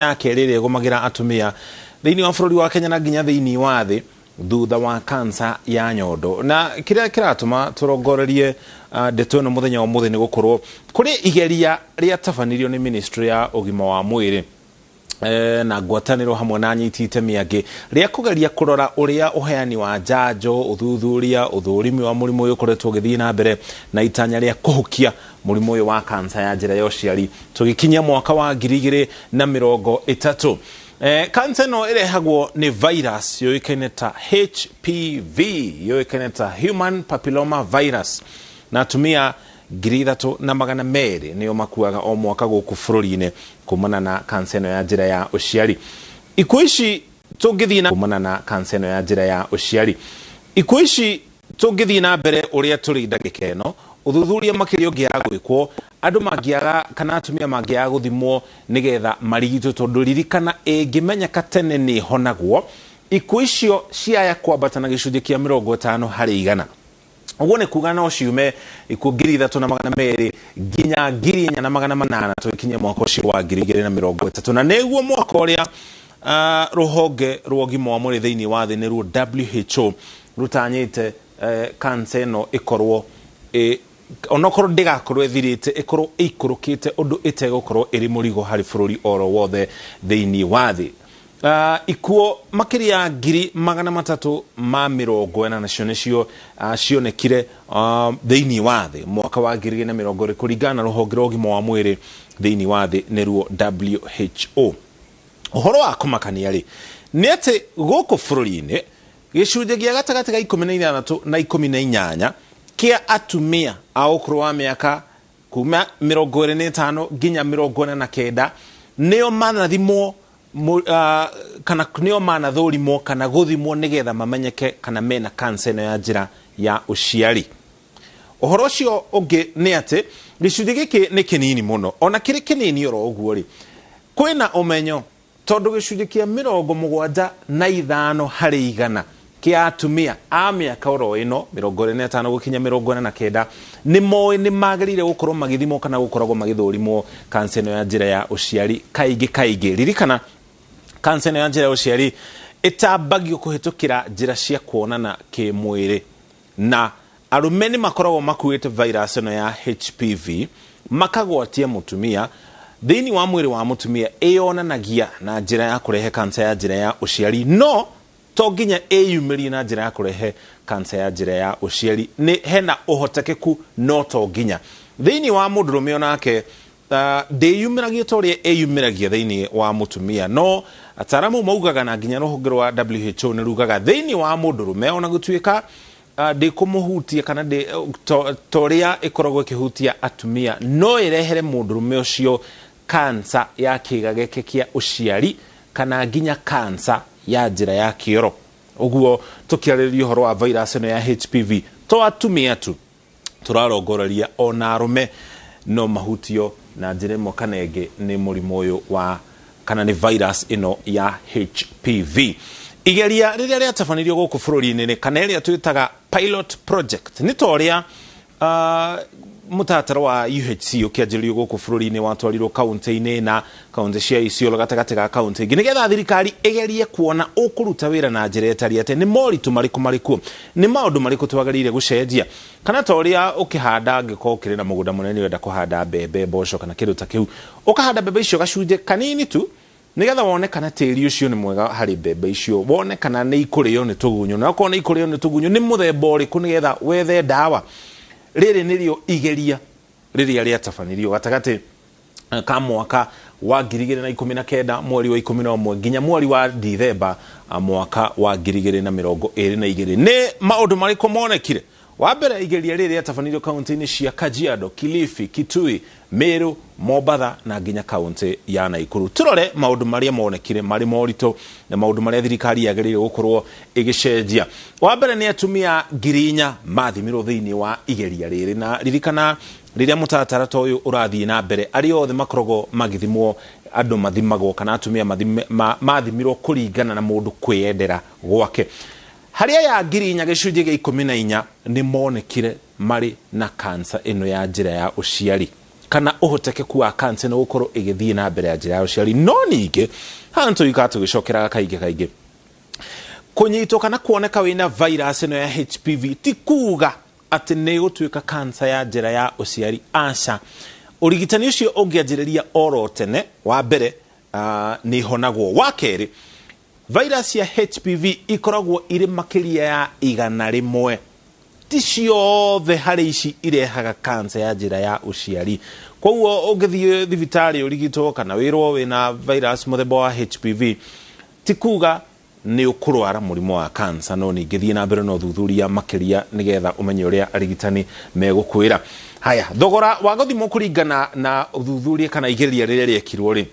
Ya kerĩ ĩrĩa ĩgũmagĩra atumia thĩinĩ wa bũrũri wa Kenya na nginya thĩinĩ wa thĩ thutha wa kansa ya nyondo. Na kĩrĩa kĩratũma tũrongorerie ndeto ĩno mũthenya wa ũmũthĩ nĩ gũkorwo kũrĩ igeria rĩatabanirio nĩ ministry ya ũgima wa mwĩrĩ na ngwatanĩro hamwe na anyiti itemi angĩ rĩa kũgeria kũrora ũrĩa ũheani wa njanjo, ũthuthuria, ũthũrimi wa mũrimũ ũyũ ũkoretwo ũgĩthiĩ na mbere na itanya rĩa kũhukia mũrimũ ũyũ wa kansa ya njĩra ya ũciari tũgĩkinyia mwaka wa 2030. Kansa ĩno ĩrehagwo nĩ virus yũĩkaine ta HPV, yũĩkaine ta Human Papilloma Virus, na atumia 3,200 nĩo makuaga o mwaka gũkũ bũrũri-inĩ kumana na kansa ĩno ya njĩra ya ũciari. Ikuũ ici tũngĩthiĩ na kumana na kansa ĩno ya njĩra ya ũciari. Ikuũ ici tũngĩthiĩ na mbere ũrĩa tũrĩ ndagĩka ĩno, ũthuthuria makĩria ũngĩaga gwĩkwo, andũ mangĩaga kana atumia mangĩaga gũthimwo nĩgetha marigitwo, tondũ ririkana ĩngĩmenyeka tene nĩ ĩhonagwo, ikuũ icio ciaya kwambata na gĩcunjĩ kĩa 50%. Ũguo nĩ kuga no ciume ikuũ 3,200 nginya 4,800 tũgĩkinyia mwaka ũcio wa 2030. Na nĩguo mwaka ũrĩa rũhonge rwa ũgima wa mwĩrĩ thĩinĩ wa thĩ nĩruo WHO rũtanyĩte kansa ĩno ĩkorwo onokorwo ndĩgakorwo ĩthirĩte, ĩkorwo ĩikũrũkĩte ũndũ ĩtegũkorwo ĩrĩ mũrigo harĩ bũrũri oro wothe thĩinĩ wa thĩ. Ikuũ makĩria ya 340,000 nacio nĩcio cionekire thĩinĩ wa thĩ mwaka wa 2020 kũringana na rũhonge rwa ũgima wa mwĩrĩ thĩinĩ wa thĩ nĩruo WHO. Ũhoro wa kũmakania rĩ nĩ atĩ gũkũ bũrũri-inĩ gĩcunjĩ gĩa gatagatĩ ga 16 na 18 kĩa atumia a ũkũrũ wa mĩaka kuma 25 nginya 49 nĩo manathimwo kana nĩo manathũrimwo kana gũthimwo nĩgetha mamenyeke kana mena kansa ĩno ya njĩra ya ũciari. Ũhoro ũcio ũngĩ nĩ atĩ gĩcunjĩ gĩkĩ nĩ kĩnini mũno, ona kĩrĩ kĩnini oro ũguo rĩ, kwĩna ũmenyo tondũ gĩcunjĩ kĩa 75% kĩa atumia a mĩaka oro ĩno 25 gũkinya 49 nĩ moĩ nĩ magĩrĩire gũkorwo magĩthimwo kana gũkoragwo magĩthũrimwo kansa ĩno ya njĩra ya ũciari kaingĩ kaingĩ. Ririkana kansa ĩno ya njĩra ya ũciari ĩtambagio kũhĩtũkĩra njĩra cia kuonana kĩmwĩrĩ, na arũme nĩ makoragwo makuĩte virus ĩno ya HPV makagwatia mũtumia thĩinĩ wa mwĩrĩ wa mũtumia, ĩyonanagia na njĩra ya kũrehe kansa ya njĩra ya ũciari, no to nginya ĩyumĩrie na njĩra ya kũrehe kansa ya njĩra ya ũciari. Nĩ hena ũhotekeku no to nginya. Thĩinĩ wa mũndũrũme onake ndĩyumĩragia ta ũrĩa ĩyumĩragia thĩinĩ wa mũtumia, no ataaramu maugaga na nginya rũhonge rwa WHO nĩ rugaga thĩinĩ wa mũndũrũme ona gũtuĩka ndĩkũmũhutia kana ta ũrĩa ĩkoragwo ĩkĩhutia atumia, no ĩrehere mũndũrũme ũcio kansa ya kĩĩga gĩake kĩa ũciari kana nginya kansa ya njĩra ya kĩoro. Ũguo tũkĩarĩrĩria ũhoro wa virus ĩno ya HPV to atumia tu tũrarongoreria, ona arũme no mahutio na njĩra ĩmwe kana ĩngĩ nĩ mũrimũ ũyũ wa kana nĩ virus ĩno ya HPV. Igeria rĩrĩa rĩatabanirio gũkũ bũrũri-inĩ kana ĩrĩa twĩtaga pilot project nĩ ta ũrĩa mũtaratara wa UHC ũkĩanjĩrĩrio gũkũ bũrũri-inĩ watwarirwo kaunti-inĩ na kaunti cia Isiolo gatagatĩ ga kaunti ingĩ nĩgetha thirikari ĩgerie kuona ũkũruta wĩra na njĩra ĩtariĩ atĩa, nĩ moritũ marĩkũ marĩ kuo, nĩ maũndũ marĩkũ twagĩrĩire gũcenjia, kana ta ũrĩa ũkĩhanda angĩkorwo ũkĩrĩ na mũgũnda mũnene ũrenda kũhanda mbembe, mboco kana kĩndũ ta kĩu, ũkahanda mbembe icio gacunjĩ kanini tu nĩgetha wone kana tĩri ũcio nĩ mwega harĩ mbembe icio, wone kana nĩ ikũrĩo nĩ tũgunyũ, na okorwo nĩ ikũrĩo nĩ tũgunyũ nĩ mũthemba ũrĩkũ nĩgetha wethe ndawa. Rĩrĩ nĩrĩo igeria rĩrĩa rĩatabanirio gatagatĩ ka mwaka wa 2019 mweri wa 11 nginya mweri wa Dithemba mwaka wa 2022. Nĩ maũndũ marĩkũ monekire? Wa mbere, igeria rĩrĩ rĩatabanirio kaunti-inĩ cia Kajiado, Kilifi, Kitui, Meru, Mombatha na nginya kaunti ya Nakuru. Turore maũndũ marĩa monekire marĩ moritũ na maũndũ marĩa thirikari yagĩrĩire gũkorwo ĩgĩcenjia. Wa mbere nĩ atumia 4,000 mathimirwo thĩinĩ wa igeria rĩrĩ, na ririkana rĩrĩa mũtaratara ta ũyũ ũrathiĩ na mbere arĩa othe makoragwo magĩthimwo, andũ mathimagwo kana atumia mathimirwo kũringana na mũndũ kwĩyendera gwake. Harĩ aya 4,000 gĩcunjĩ gĩa 14 nĩ monekire marĩ na kansa ĩno ya njĩra ya ũciari. Kana ũhotekeku wa cancer ĩno gũkorwo ĩgĩthiĩ na mbere ya njĩra ya ũciari. No ningĩ haha nĩtũgĩũkaga tũgĩcokeraga kaingĩ kaingĩ, kũnyitwo kana kuoneka wĩna virus ĩno ya HPV ti kuga atĩ nĩ ĩgũtuĩka cancer ya njĩra ya ũciari, aca. Ũrigitani ũcio ũngĩanjĩrĩria oro tene, wa mbere nĩ ĩhonagwo. Wa kerĩ, virus ya HPV ikoragwo irĩ makĩria ya 100. Ti ciothe harĩ ici irehaga cancer ya njĩra ya ũciari. Koguo ũngĩthiĩ thibitarĩ ũrigitwo kana wĩrwo wĩna virus mũthemba wa HPV, ti kuga nĩ ũkũrwara mũrimũ wa cancer, no ningĩ thiĩ na mbere na ũthuthuria makĩria nĩgetha ũmenye ũrĩa arigitani megũkwĩra. Haya, thogora wa gũthimwo kũringana na ũthuthuria kana igeria rĩrĩa rĩekirwo rĩ,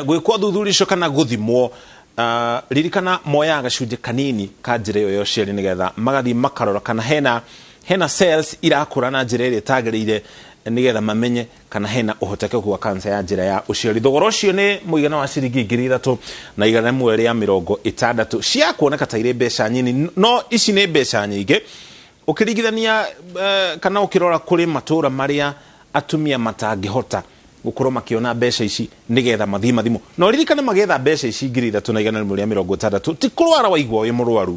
gwĩkwo ũthuthuria ũcio kana gũthimwo, ririkana moyaga gacunjĩ kanini ka njĩra ĩyo ya ũciari nĩgetha magathiĩ makarora kana hena cells irakũra na njĩra ĩrĩa ĩtagĩrĩire, nĩgetha mamenye kana hena ũhotekeku wa cancer ya njĩra ya ũciari. Thogora ũcio nĩ mũigana wa ciringi 3,160, cia kuoneka ta irĩ mbeca nyini, no ici nĩ mbeca nyingĩ ũkĩringithania kana ũkĩrora kũrĩ matũra marĩa atumia matangĩhota gũkorwo makĩona mbeca ici nĩgetha mathiĩ mathimwo. Na ũririkane magĩetha mbeca ici 3,160, ti kũrwara waigua wĩ mũrwaru,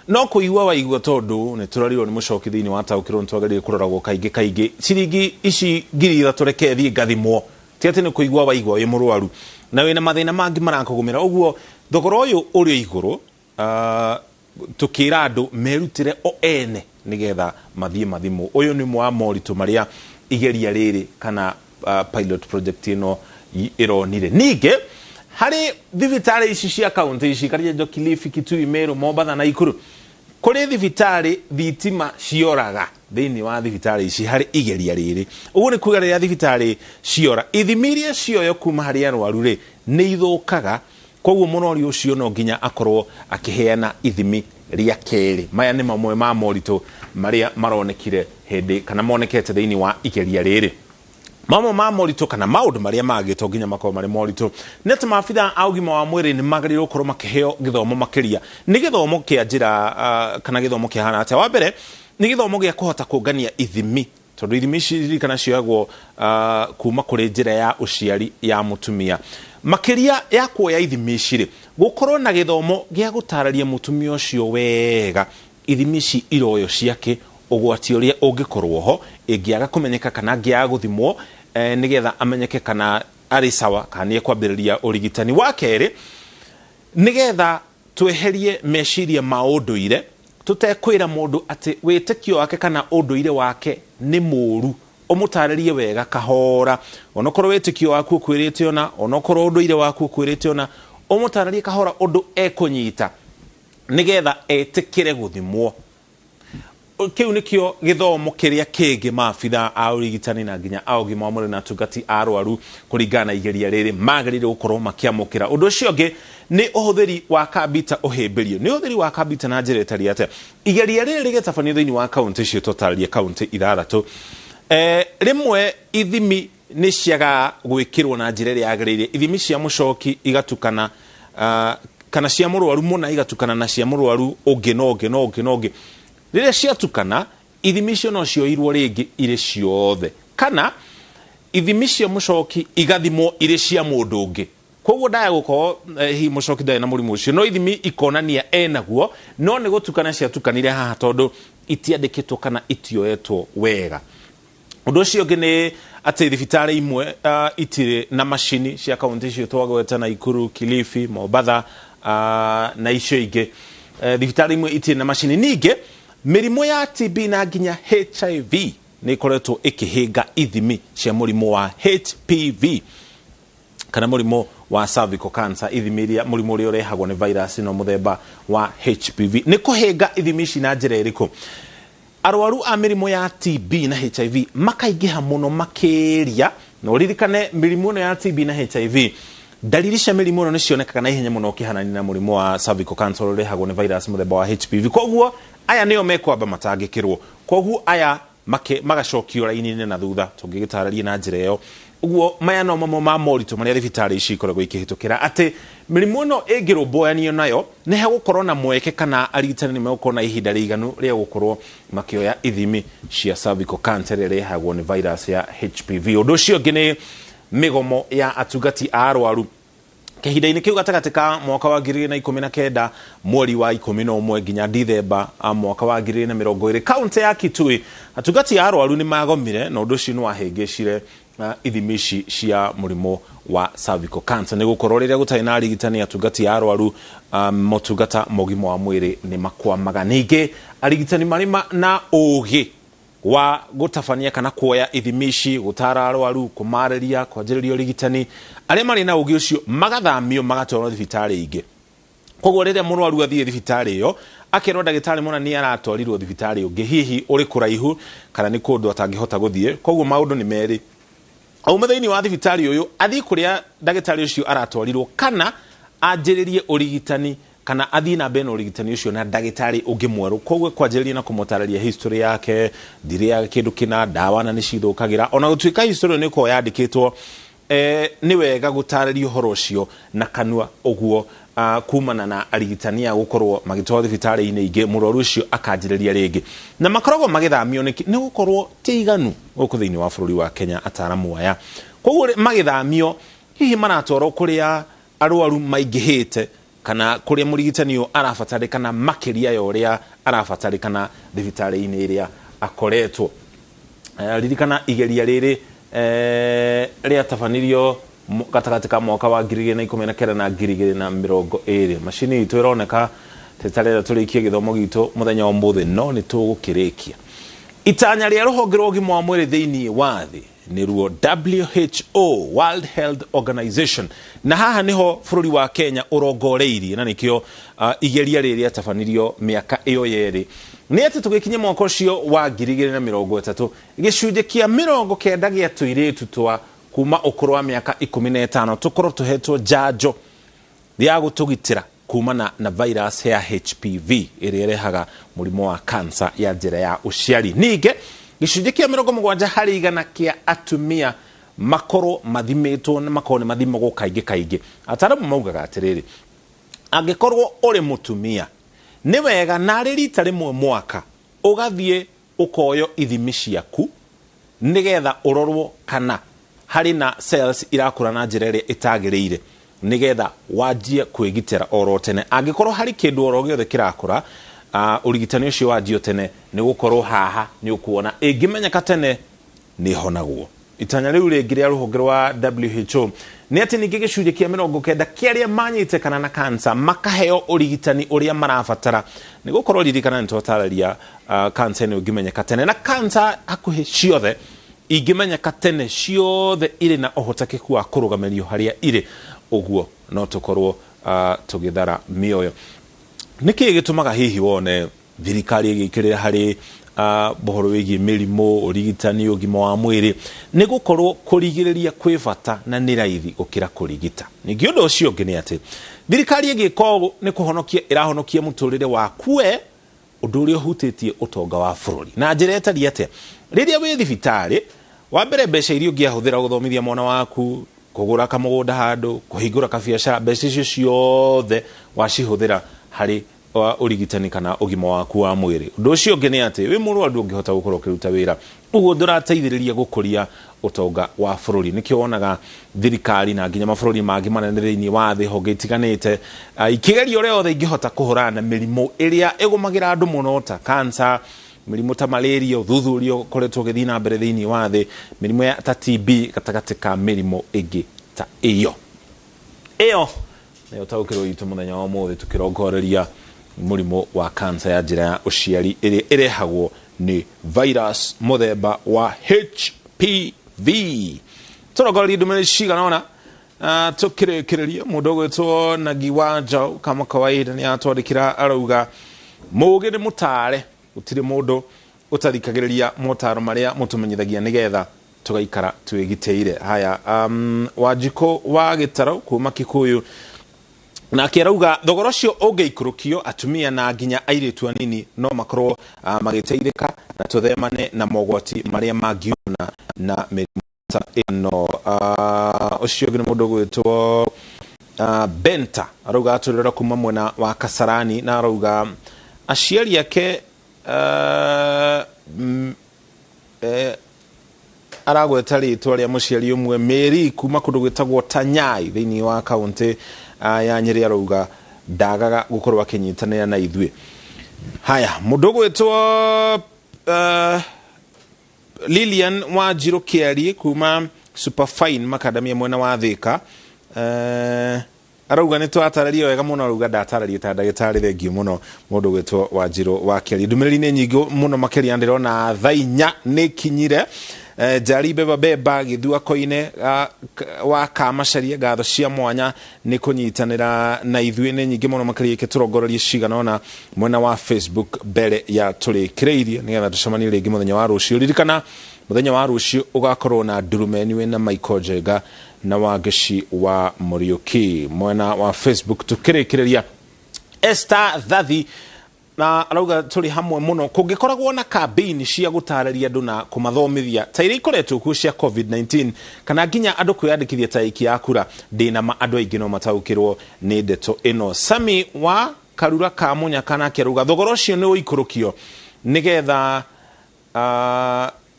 no kũigua waigua tondũ nĩ tũrarirwo nĩ mũcoki thĩinĩ wa taũkĩrwo nĩ twagĩrĩire kũroragwo kaingĩ kaingĩ. Ciringi ici 3,000 reke thiĩ ngathimwo, ti atĩ nĩ kũigua waigua wĩ mũrwaru na wĩna mathĩna mangĩ marakũgũmĩra. Ũguo thogora ũyũ ũrĩ igũrũ, tũkĩra andũ merutĩre o ene nĩgetha mathiĩ mathimwo. Ũyũ nĩ ũmwe wa moritũ marĩa igeria rĩrĩ kana pilot project ĩno ĩronire. Ningĩ harĩ thibitarĩ ici cia kaunti ici, Kajiado, Kilifi, Kitui, Meru, Mombatha na Nakuru, kũrĩ thibitarĩ thitima cioraga thĩinĩ wa thibitarĩ ici harĩ igeria rĩrĩ. Ũguo nĩ kuga rĩrĩa thibitarĩ ciora, ithimi iria cioyo kuma harĩ arwaru rĩ nĩ ithũkaga, koguo mũrori ũcio no nginya akorwo akĩheana ithimi rĩa kerĩ. Maya nĩ mamwe ma moritũ marĩa maronekire hĩndĩ kana monekete thĩinĩ wa igeria rĩrĩ. Mamwe ma moritũ kana maũndũ marĩa mangĩ to nginya makorwo marĩ moritũ nĩ atĩ maabitha a ũgima wa mwĩrĩ nĩ magĩrĩirwo gũkorwo makĩheo gĩthomo makĩria. Nĩ gĩthomo kĩa njĩra kana gĩthomo kĩhana atĩa? Wa mbere nĩ gĩthomo gĩa kũhota kũngania ithimi, tondũ ithimi ici ririkana cioyagwo kuma kũrĩ njĩra ya ũciari ya mũtumia. Makĩria ya kuoya ithimi ici rĩ, gũkorwo na gĩthomo gĩa gũtarĩria mũtumia ũcio wega ithimi ici iroyo ciake, ũgwati ũrĩa ũngĩkorwo ho ĩngĩaga kũmenyeka kana angĩaga gũthimwo, nĩgetha amenyeke kana arĩ sawa kana nĩ ekwambĩrĩria ũrigitani. Wa kerĩ, nĩgetha tweherie meciria ma ũndũire, tũtekwĩra mũndũ atĩ wĩtĩkio wake kana ũndũire wake nĩ mũũru, ũmũtarĩrie wega kahora, onokorwo wĩtĩkio waku ũkwĩrĩte ona, onokorwo ũndũire waku ũkwĩrĩte ona, ũmũtarĩrie kahora ũndũ ekũnyita nĩgetha etĩkĩre gũthimwo. Kĩu nĩkĩo gĩthomo kĩrĩa kĩngĩ maabitha a ũrigitani na nginya a ũgima wa mwĩrĩ na atungati a arwaru kũringana na igeria rĩrĩ magĩrĩire gũkorwo makĩamũkĩra. Ũndũ ũcio ũngĩ nĩ ũhũthĩri wa kambita ũhĩmbĩrio. Nĩ ũhũthĩri wa kambita na njĩra ĩtariĩ atĩa? Igeria rĩrĩ rĩgĩtabanio thĩinĩ wa kaunti icio tũtarĩrie kaunti 6, rĩmwe ithimi nĩ ciagaga gwĩkĩrwo na njĩra ĩrĩa yagĩrĩire, ithimi cia mũcoki igatukana, kana cia mũrwaru mũna igatukana na cia mũrwaru ũngĩ na ũngĩ na ũngĩ na ũngĩ. Rĩrĩa ciatukana, ithimi icio no cioirwo rĩngĩ irĩ ciothe, kana ithimi cia mũcoki igathimwo irĩ cia mũndũ ũngĩ. Koguo ndaya gũkorwo hihi mũcoki ndarĩ na mũrimũ ũcio, no ithimi ikonania enaguo, no nĩ gũtukana ciatukanire haha tondũ itiandĩkĩtwo kana itioetwo wega. Ũndũ ũcio ũngĩ nĩ atĩ thibitarĩ imwe itirĩ na macini cia kaunti icio twagweta, Nakuru, Kilifi, Mombatha na icio ingĩ. Thibitarĩ imwe itirĩ na macini. Ningĩ mĩrimũ ya TB na nginya HIV nĩ ĩkoretwo ĩkĩhĩnga ithimi cia mũrimũ wa HPV kana mũrimũ wa cervical cancer, ithimi iria mũrimũ ũrĩa ũrehagwo nĩ virus ĩno mũthemba wa HPV. Nĩ kũhĩnga ithimi ici na njĩra ĩrĩkũ? Arwaru a mĩrimũ ya TB na HIV makaingĩha mũno makĩria, na ũririkane mĩrimũ ĩno ya TB na HIV, ndariri cia mĩrimũ ĩno nĩ cionekaga na ihenya mũno ũkĩhanania na mũrimũ wa cervical cancer ũrĩa ũrehagwo nĩ virus mũthemba wa HPV. Koguo aya nĩo mekwamba matangĩkĩrwo, koguo aya magacokio raini-inĩ na thutha, tũngĩgĩtarĩria na njĩra ĩyo. Ũguo maya no mamwe ma moritũ marĩa thibitarĩ ici ikoragwo ikĩhĩtũkĩra, atĩ mĩrimũ ĩno ĩngĩrũmbũyanio nayo nĩ hegũkorwo na mweke kana arigitani nĩ megũkorwo na ihinda rĩiganu rĩa gũkorwo makĩoya ithimi cia cervical cancer ĩrĩa ĩrehagwo nĩ virus ya HPV. Ũndũ ũcio ũngĩ nĩ mĩgomo ya atungati a arwaru. Kahinda-inĩ kĩu gatagatĩ ka mwaka wa 2019 mweri wa 11 nginya Dithemba mwaka wa 2020, kaunti ya Kitui atungati a arwaru nĩ magomire, na ũndũ ũcio nĩ wahĩngĩcire ithimi ici cia mũrimũ wa cervical cancer, nĩ gũkorwo rĩrĩa gũtarĩ na arigitani atungati a arwaru, motungata ma ũgima wa mwĩrĩ nĩ makwamaga. Ningĩ arigitani marĩ na ũgĩ wa gũtabania kana kuoya ithimi ici, gũtara arwaru, kũmarĩria, kwanjĩrĩria ũrigitani, arĩa marĩ na ũgĩ ũcio magathamio magatwarwo thibitarĩ ingĩ. Koguo rĩrĩa mũrwaru athiĩ thibitarĩ ĩyo akerwo ndagĩtarĩ mũna nĩ aratwarirwo thibitarĩ ũngĩ, hihi ũrĩ kũraihu kana nĩ kũndũ atangĩhota gũthiĩ. Koguo maũndũ nĩ merĩ, aume thĩinĩ wa thibitarĩ ũyũ athiĩ kũrĩa ndagĩtarĩ ũcio aratwarirwo, kana anjĩrĩrie ũrigitani kana athiĩ na mbere na ũrigitani ũcio na ndagĩtarĩ ũngĩ mwerũ. Koguo kwanjĩrĩria na kũmũtarĩria history yake, ndirĩaga kĩndũ kĩna, ndawa na nĩcithũkagĩra, ona gũtuĩka history nĩ ĩkoragwo yandĩkĩtwo, nĩ wega gũtarĩria ũhoro ũcio na kanua ũguo, kumana na arigitani a gũkorwo magĩtwarwo thibitarĩ-inĩ ingĩ, mũrwaru ũcio akanjĩrĩria rĩngĩ. Na makoragwo magĩthamio nĩkĩ? Nĩ gũkorwo ti iganu gũkũ thĩinĩ wa bũrũri wa Kenya ataramu aya. Koguo magĩthamio hihi maratwarwo kũrĩa arwaru maingĩhĩte kana kũrĩa mũrigitani ũyũ arabatarĩkana makĩria ya ũrĩa arabatarĩkana thibitarĩ-inĩ ĩrĩa akoretwo. Ririkana igeria rĩrĩ rĩatabanirio gatagatĩ ka mwaka wa 2019 na 2020. Macini itũ ĩroneka tĩtarenda tũrĩkie gĩthomo gitũ mũthenya wa ũmũthĩ, no nĩ tũgũkĩrĩkia. Itanya rĩa rũhonge rwa ũgima wa mwĩrĩ thĩinĩ wa thĩ nĩruo WHO, World Health Organization, na haha nĩho bũrũri wa Kenya ũrongoreirie, na nĩkĩo igeria rĩrĩ rĩatabanirio mĩaka ĩyo yerĩ, nĩ atĩ tũgĩkinya mwaka ũcio wa 2030 gĩcunjĩ kĩa 90 gĩa tũirĩtu twa kuma ũkũrũ wa mĩaka 15 tũkorwo tũhetwo njanjo ya gũtũgitĩra kumana na virus ya HPV ĩrĩa ĩrehaga mũrimũ wa cancer ya njĩra ya ũciari. Ningĩ gĩcunjĩ kĩa 70% kĩa atumia makorwo mathimĩtwo na makorwo nĩ mathimagwo kaingĩ kaingĩ. Ataramu maugaga atĩrĩrĩ, angĩkorwo ũrĩ mũtumia nĩ wega narĩ rita rĩmwe mwaka ũgathiĩ ũkoyo ithimi ciaku nĩgetha ũrorwo kana harĩ na cells irakũra na njĩra ĩrĩa ĩtagĩrĩire, nĩgetha wanjie kwĩgitĩra oro tene. Angĩkorwo harĩ kĩndũ oro gĩothe kĩrakũra, ũrigitani ũcio wanjio tene, nĩ gũkorwo haha nĩ ũkuona ĩngĩmenyeka tene nĩ ĩhonagwo. Itanya rĩu rĩngĩ rĩa rũhonge rwa WHO nĩ atĩ ningĩ gĩcunjĩ kĩa 90 kĩa arĩa manyitĩkana na cancer makaheo ũrigitani ũrĩa marabatara, nĩ gũkorwo ririkana nĩ twatarĩria, cancer ĩno ĩngĩmenyeka tene, na cancer hakuhĩ ciothe ingĩmenyeka tene ciothe irĩ na ũhotekeku wa kũrũgamĩrio harĩa irĩ, ũguo no tũkorwo tũgĩthara mĩoyo. Nĩkĩ gĩtũmaga hihi wone thirikari ĩgĩkĩrĩra harĩ ũhoro wĩgiĩ mĩrimũ, ũrigitani, ũgima wa mwĩrĩ? Nĩ gũkorwo kũrigĩrĩria kwĩ bata na nĩ raithi gũkĩra kũrigita. Ningĩ ũndũ ũcio ũngĩ nĩ atĩ thirikari ĩgĩka ũũ nĩ kũhonokia ĩrahonokia mũtũrĩre waku we, ũndũ ũrĩa ũhutĩtie ũtonga wa bũrũri na njĩra ĩtariĩ atĩa. Rĩrĩa wĩ thibitarĩ, wa mbere mbeca iria ũngĩahũthĩra gũthomithia mwana waku, kũgũra kamũgũnda handũ, kũhingũra kabiacara, mbeca icio ciothe wacihũthĩra harĩ ũrigitani kana ũgima waku wa mwĩrĩ. Ũndũ ũcio ũngĩ nĩ atĩ wĩ mũrwaru ndũngĩhota gũkorwo ũkĩruta wĩra, ũguo ndũrateithĩrĩria gũkũria ũtonga wa bũrũri. Nĩkĩo wonaga thirikari na nginya mabũrũri mangĩ manene thĩinĩ wa thĩ, honge itiganĩte, ikĩgeria ũrĩa yothe ingĩhota kũhũrana na mĩrimũ ĩrĩa ĩgũmagĩra andũ mũno ta cancer, mĩrimũ ta malaria, ũthuthuria ũkoretwo ũgĩthiĩ na mbere thĩinĩ wa thĩ, mĩrimũ ya ta TB gatagatĩ ka mĩrimũ ĩngĩ ta ĩyo. Ĩyo nĩyo ũtaũkĩrwo witũ mũthenya wa ũmũthĩ, tũkĩrongoreria mũrimũ wa cancer ya njĩra ya ũciari ĩrĩa ĩrehagwo nĩ virus mũthemba wa HPV. Tũrongoreria ndũmĩrĩri cigana ũna, tũkĩrĩkĩrĩria mũndũ ũgwĩtwo Nagi wa Njaũ kama kawaida nĩ atwandĩkĩra, arauga mũũgĩ nĩ mũtare, gũtirĩ mũndũ ũtathikagĩrĩria motaro marĩa mũtũmenyithagia nĩgetha tũgaikara twĩgitĩire. Haya, Wanjikũ wa Gĩtarũ kuma Kikuyu nake arauga thogora ũcio ũngĩikũrũkio, atumia na nginya airĩtu anini no makorwo magĩteithĩka na tũthemane na mogwati marĩa mangiumana na mĩrimũ. ta ĩno. Ũcio ũngĩ nĩ mũndũ ũgwĩtwo Benta, arauga atũrĩra kuma mwena wa Kasarani, na arauga aciari ake aragweta rĩtwa rĩa mũciari ũmwe Mary kuma kũndũ gwĩtagwo Tanyai thĩinĩ wa kaũntĩ ya Nyĩrĩ, arauga ndagaga gũkorwo akĩnyitanĩra na ithuĩ. Haya, mũndũ ũgwĩtwo Lilian Wanjiru Kĩari kuma Superfine Macadamia mwena wa Thika, arauga nĩ twatararia wega mũno, arauga ndatararia ta ndagĩtarĩ. Thengiũ mũno mũndũ gwĩtwo Wanjiru wa Kĩari. Ndũmĩrĩri nĩ nyingĩ mũno makĩria, ndĩrona 4:00 nĩ kinyire. Njari beba beba Gĩthua Koine wa Kamacaria, ngatho cia mwanya nĩ kũnyitanĩra na ithuĩ, nĩ nyingĩ mũno makĩria. Ĩkĩtũrongorerie cigana ona mwena wa Facebook mbere ya tũrĩkĩrĩirie, nĩgetha tũcemanie rĩngĩ mũthenya wa rũciũ. Ririkana mũthenya wa rũciũ ũgakorwo na ndurumeni wĩna Michael Njenga na Wangeci wa Mũriũki. Mwena wa Facebook tũkĩrĩkĩrĩria, Esther Thathi na arauga tũrĩ hamwe mũno. Kũngĩkoragwo na campaign cia gũtarĩria andũ na kũmathomithia ta iria ikoretwo kuo cia COVID-19, kana nginya andũ kwĩyandĩkithia ta aikia a kura, ndĩna ma andũ aingĩ no mataũkĩrwo nĩ ndeto ĩno. Sami wa Karura ka Mũnyaka nake arauga thogora ũcio nĩ ũikũrũkio nĩgetha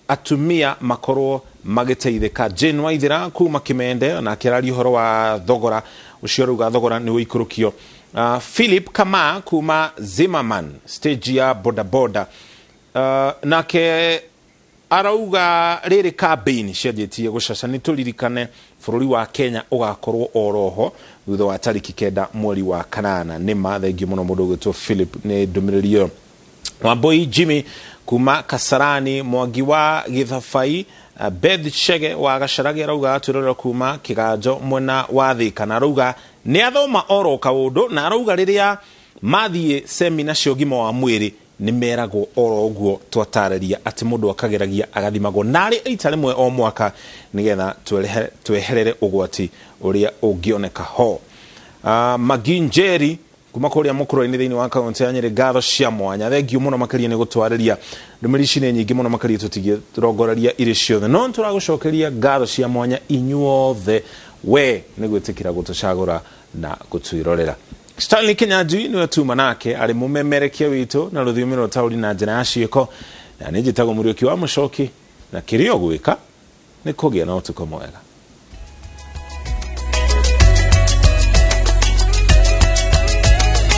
atumia makorwo magĩteithĩka. Jane Waithera kuma Kimende nake araria ũhoro wa thogora ũcio, arauga thogora nĩ ũikũrũkio. Philip Kama kuma Zimmerman stage ya bodaboda nake arauga rĩrĩ campaign cianjĩtie gũcaca, nĩ tũririkane bũrũri wa Kenya ũgakorwo oroho thutha wa tarĩki 9 mweri wa 8. Nĩ ma thengiũ mũno mũndũ ũgwĩtwo Philip nĩ ndũmĩrĩri ĩyo. Wambui Jimmy kuma Kasarani, Mwangi wa Gĩthabai, Beth Chege wa Gacarage arauga atwĩrorera kuma Kĩganjo mwena wa Thika, na arauga nĩ athoma oro kaũndũ, na arauga rĩrĩa mathiĩ semina cia ũgima wa mwĩrĩ nĩ meragwo oro ũguo twatarĩria, atĩ mũndũ akageragia agathimagwo narĩ ita rĩmwe o mwaka nĩgetha tweherere ũgwati ũrĩa ũngĩoneka ho. Maginjeri kuma kũrĩa mũkũrũ-inĩ thĩinĩ wa kaũntĩ ya Nyĩrĩ, ngatho cia mwanya, thengiũ mũno makĩria nĩ gũtwarĩria. Ndũmĩrĩri ici nĩ nyingĩ mũno makĩria, tũtingĩrongoreria irĩ ciothe, no nĩtũragũcokeria ngatho cia mwanya inyuothe we nĩ gwĩtĩkĩra gũtũcagũra na gũtwĩrorera. Stanley Kinyanjui nĩwe tuma nake arĩ mũmemerekia witũ na rũthiomi rwa taũri na njĩra ya ciĩko, na nĩ njĩtagwo Mũriũki wa Mũcoki, na kĩrĩa ũgwĩka nĩ kũgĩa na ũtukũ mwega.